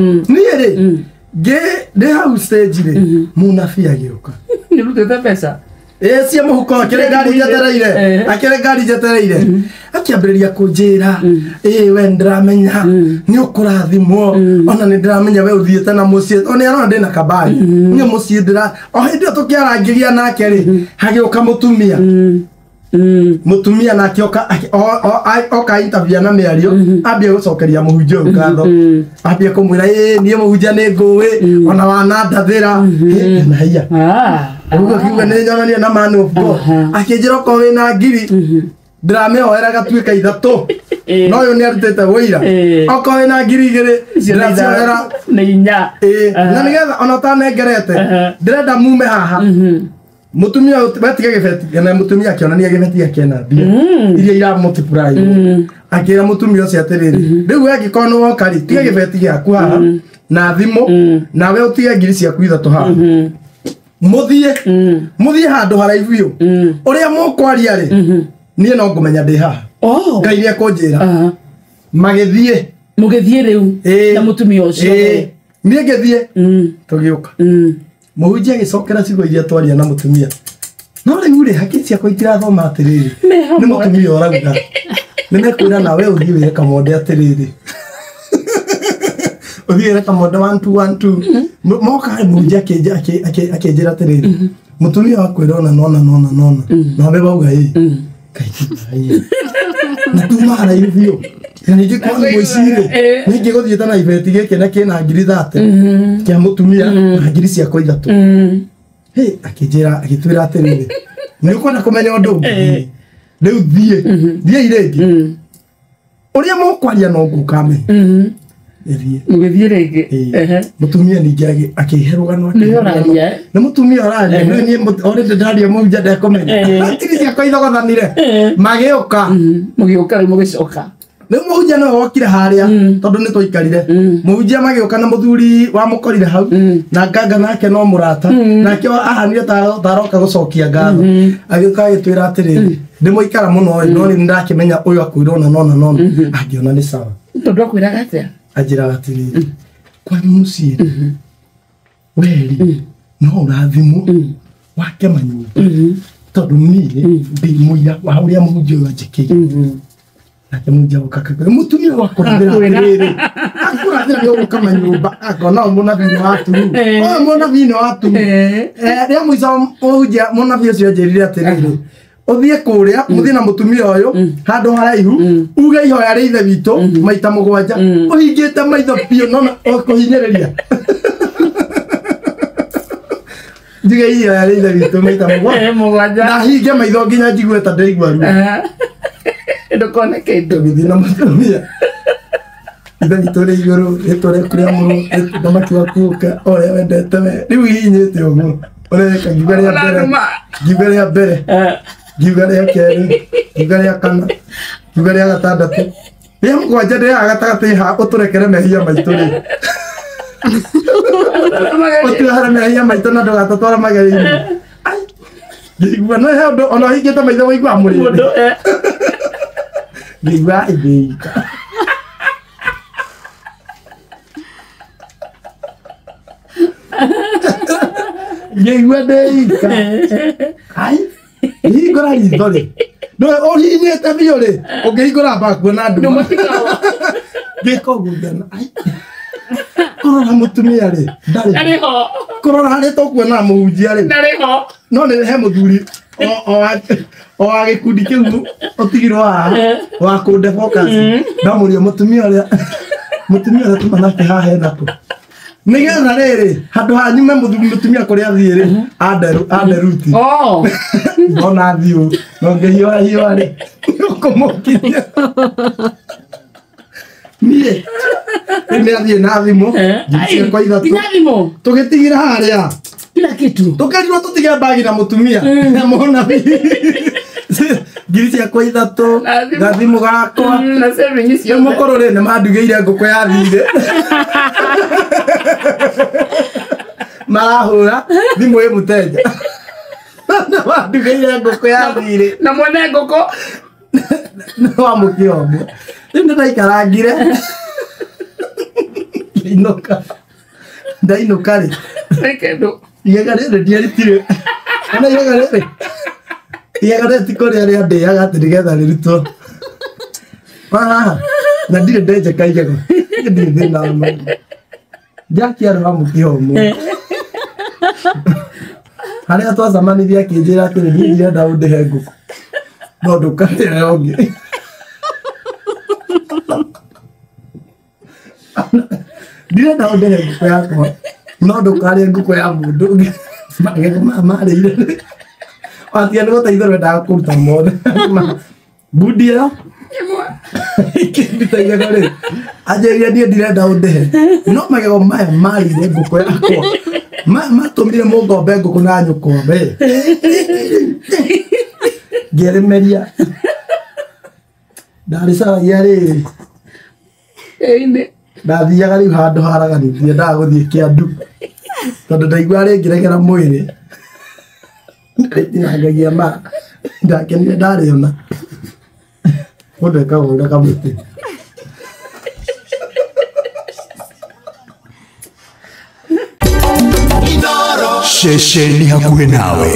Niĩ rĩ, ngĩ ndĩ hau stage rĩ, mũnabii agĩũka. Nĩ rutĩte mbeca. Ĩ, cia mũhuko, akĩrĩ ngari njetereire. Akĩrĩ ngari njetereire, akĩambĩrĩria kũnjĩra, ĩ, we nĩndĩramenya nĩ ũkũrathimwo, ona nĩ ndĩramenya we ũthiĩte na mũciĩ, o nĩ arona ndĩna kabagi niĩ mũciĩ ndĩra. O hĩndĩ ĩyo tũkĩarangĩria nake rĩ, hagĩũka mũtumia. Mũtumia nake oka oka interview na mĩario, ambia gũcokeria mũhunjia ũyũ ngatho, ambia kũmwĩra, ĩ, niĩ mũhunjia nĩ ngũĩ ona wanandathĩra. Ĩ, na haiya. Ũguo kiuga nĩ nyonania na man of God. Akĩnjĩra okorwo wĩna ngiri ndĩramĩhoera gatuĩka 3. No ũyũ nĩ arutĩte wũira. Okorwo wĩna 2000 ndĩracioera Nĩ 4. Ĩ, na nĩgetha ona ũtanengerete, ndĩrenda mume haha. Mutumia wetiga gĩbeti, na mutumia akĩonania gĩbeti gĩake na mbia iria ira multiply. Akĩra mutumia ũcio atĩrĩrĩ, rĩu we angĩkorwo nĩ woka rĩ, tiga gĩbeti gĩaku haha na thimũ, nawe ũtige ngiri ciaku 3 haha, mũthiĩ mũthiĩ handũ haraihu biũ. Ũrĩa mũkwaria rĩ, niĩ no ngũmenya ndĩ haha. Oh. Ngai nĩ ekũnjĩra. Magĩthiĩ. Mũgĩthiĩ rĩu Ĩ. na mũtumia ũcio. Ĩ, niĩ ngĩthiĩ, tũgĩũka. Mũhunjia agĩcokera ciugo iria twaria na mũtumia, no rĩu rĩ, hakiri ciakwa itirathoma atĩrĩrĩ. Me Nĩ hamwe. mũtumia ũrauga nĩ mekwĩra nawe ũthiĩ wĩre kamonde atĩrĩrĩ, ũthiĩ wĩre kamonde 1 2 1 2. Moka mũhunjia akĩnjĩra atĩrĩrĩ, mũtumia wakwĩra ona nona nona nona nawe wauga ĩ Ngai, na tuma haraihu biũ, na ningĩ kwa mũici rĩ, ningĩ gũthiĩte na ibeti gĩkĩ na kĩna ngiri 30 kĩa mũtumia na ngiri ciakwa 3. Hĩ, akĩnjĩra, agĩtwĩra atĩrĩrĩ, nĩ ũkwenda kũmenya ũndũ ũngĩ? Rĩu thiĩ, thiĩi rĩngĩ, ũrĩa mũkwaria no ngũkamenya. Ĩthiĩ. Mũgĩthiĩ rĩngĩ. Ĩĩ. Ehe. Mũtumia ningĩ akĩhe rũgano. Nĩwe Akĩhe ũraria, rũgano. eh? Nĩ mũtumia ũraria. Nĩ niĩ already ndaria, mũhunjia ndekũmenya. Hakiri ciakwa ithogothanire. Magĩũka. Mũgĩũka rĩu, mũgĩcoka. Rĩu mũhunjia nĩwe wokire harĩa, tondũ nĩ twaikarire. Mũhunjia magĩũka na mũthuri wamũkorire hau na nganga nake no mũrata nake, ahanire ta aroka gũcokia ngatho. Agĩũka agĩtwĩra atĩrĩrĩ, ndĩmũikara mũno ĩ, no rĩu nĩndakĩmenya ũyũ akwĩra ona nona nona angĩona nĩ sawa. Tondũ akwĩraga atĩa? Anjĩraga atĩrĩrĩ, kwanyu mũciĩ weri no ũrathimwo wake manyũmba, tondũ niĩ ndĩ mũira wa ũrĩa mũhunjia ũyũ anjĩkĩire. Nake mũhunjia goka akakwĩra, mũtumia wakũrathĩra Akwĩra. atĩrĩrĩ, akũrathĩra nĩ ũgũka manyũmba, akona ũyũ mũnabii nĩ wa turu, ũyũ mũnabii nĩ wa turu. Rĩa mũico mũhunjia, mũnabii ũcio anjĩrire atĩrĩrĩ, ũthiĩ kũrĩa, mũthiĩ na mũtumia ũyũ handũ haraihu, uge ihoya rĩa Ithe witũ maita 7 ũhingĩte maitho biũ, nona ũkũhinyĩrĩria njuge ihoya rĩa Ithe witũ maita 7. 7. Na hinge maitho nginya njigue ta ndĩraigua ruo. Ndũkone kĩndũ. Tũgĩthiĩ na mũtumia, Ithe witũ ũrĩ igũrũ, rĩtwa rĩaku rĩamũrwo, ũthamaki waku ũka, o ũrĩa wendete we. Rĩu hihinyĩte ũguo ũreka, ngiuga rĩa mbere, Ũraruma. ngiuga rĩa mbere, ngiuga rĩa kerĩ, ngiuga rĩa kana, ngiuga rĩa gatandatũ, rĩa 7 ndĩraga gatagatĩ ha, ũtũrekere mehia maitũ rĩ, ũtuohere mehia maitũ na ndũgatũtware magerio-inĩ. Ai, ngĩigua no he ũndũ ona hingĩte maitho waigua mũrĩndĩ. Mũndũ Ngĩigua ithĩika. Ngĩigua ndĩika. Ai, hingũra ritho rĩ, ndũĩ ũhihinyĩte biũ rĩ, ũngĩhingũra amba kuona nduma. Ngĩka ũguo ngĩona, ai, kũrora mũtumia rĩ, ndarĩ. Ndarĩ ho. Kũrora harĩa tũkuona mũhunjia rĩ, Ndarĩ ho. No nĩ he mũthuri o wa gĩkundi kĩu ũtigirwo haha wa kũnde focus. Ndamũria, mũtumia ũrĩa tuma nake haha hena kũ, nĩgetha rĩrĩ handũ ha nyume mũthuri mũtumia kũrĩa athiĩ rĩ, anderuti. Oh. Ndona thiũ no ngĩhiũha hiũha rĩ, ũkũmũkinyia niĩ rĩu nĩ athiĩ na thimũ, ngiri ciakwa 3. Nginya thimũ. Tũgĩtigĩra harĩa. Kila kitu. Tũkerirwo tũtige mbagi na mũtumia na mũnabii, ngiri ciakwa 3. Na thimũ. Gathimũ gakwa. Na savings Rĩu ciothe. mũkũrũ rĩ, nĩ mandugĩire ngũkũ ya thirĩ, marahũra thimũ ĩ mũteja, nĩ mandugĩire ngũkũ ya thirĩ. Na mwene ngũkũ. Nĩ wamũkĩra ũguo, rĩu nĩ ndaikarangire. Ngĩinũka, ndainũka rĩ, Nĩ kĩndũ. Igega rĩrĩ ndiaritire. Ona igega rĩrĩ, igega rĩrĩ ti kũrĩa rĩandĩaga atĩ nĩgetha rĩrutwo haha, na ndirĩ ndenjeka igego, ndirĩ thĩna wa magego. Njakiarĩ wa mũkiha ũmwe harĩa twacemanirie, akĩnjĩra atĩrĩ, niĩ ndirenda ũndĩhe ngũkũ, no ndũkarĩre ũngĩ. Ndirenda ũndĩhe ngũkũ yakwa, no ndũkarĩe ngũkũ ya mũndũ ũngĩ. Magego maya marĩire watiga nĩ gũteithĩrwo, endaga kũruta mothe. Ngundi ĩyo ĩkĩnduta igego rĩ, anjĩrire niĩ ndirenda ũndĩhe, no magego maya marĩire ngũkũ yakwa, maya matũmire mũngombe ngũkũ na nyũkwa we ngĩrĩmeria ndarĩcaragia rĩrĩ. Ĩinĩ. Ndathiaga rĩu handũ haraganĩtie, ndaga gũthiĩ kĩandu tondũ ndaigua rĩngĩregera mwĩrĩ rĩtinangagia ma ndakenire ndarĩona mũndũ ekaga ũrĩa kamũtĩ. Ceceni hakuhĩ nawe.